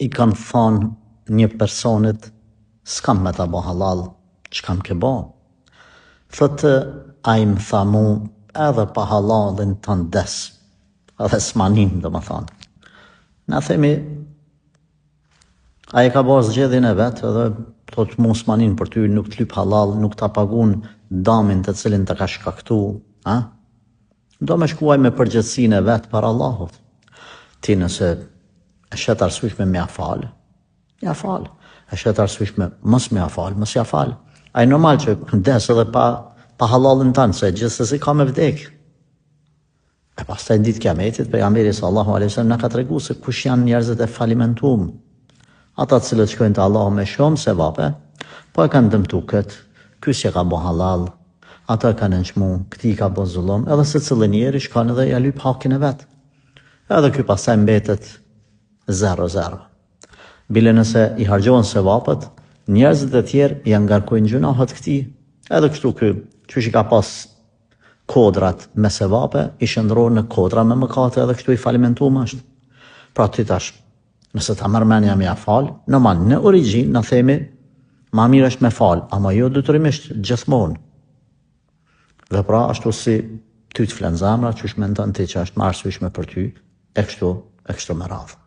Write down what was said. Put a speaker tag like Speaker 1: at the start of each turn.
Speaker 1: i kam thonë një personit, s'kam me ta bo hallall, çka më ke bo? Thotë, ai më tha mu, edhe pa hallallin tënd des, edhe s'ma nin, domethonë. Na themi, ai e ka bo zgjedhjen e vet edhe thotë mu s'ma nin për ty, nuk të lyp hallall, nuk ta pagun damin të cilin të ka shkaktu, a? Do me shku ai me përgjegjësinë e vet para Allahut. Ti nëse e sheh t'arsyeshme me ja fal, ja fal. E sheh t'arsyeshme mos me ja fal, mos ja fal. Ai normal që des edhe pa pa hallallin tand, se gjithsesi ka me vdek. E pastaj në ditë kiametit, pejgamberi sallallahu alaihi wasallam na ka tregu se kush janë njerëzit e falimentum. Ata të cilët shkojnë te Allahu me shumë sevape, po e kanë dëmtu këtë, ky s'ja ka bo hallall, atë e ka nënçmu, këtij i ka bo zullum, edhe secili njeri shkon edhe ja lyp hakin e vet. Edhe ky pastaj mbetet 0-0. Bile nëse i harxhohen sevapet, njerëzit e tjerë ja ngarkojnë gjynahet këtij. Edhe kështu ky, qysh i ka pas kodrat me sevape, i shndërron në kodra me mëkate edhe kështu i falimentum është. Pra ti tash, Nëse ta merr menja me ja fal, normal në origjinë na themi ma mirë është me fal, ama jo detyrimisht gjithmonë. Dhe pra ashtu si ty të flen zemra, qysh mendon ti që është më arsyeshme për ty, e kështu, e kështu me radhë.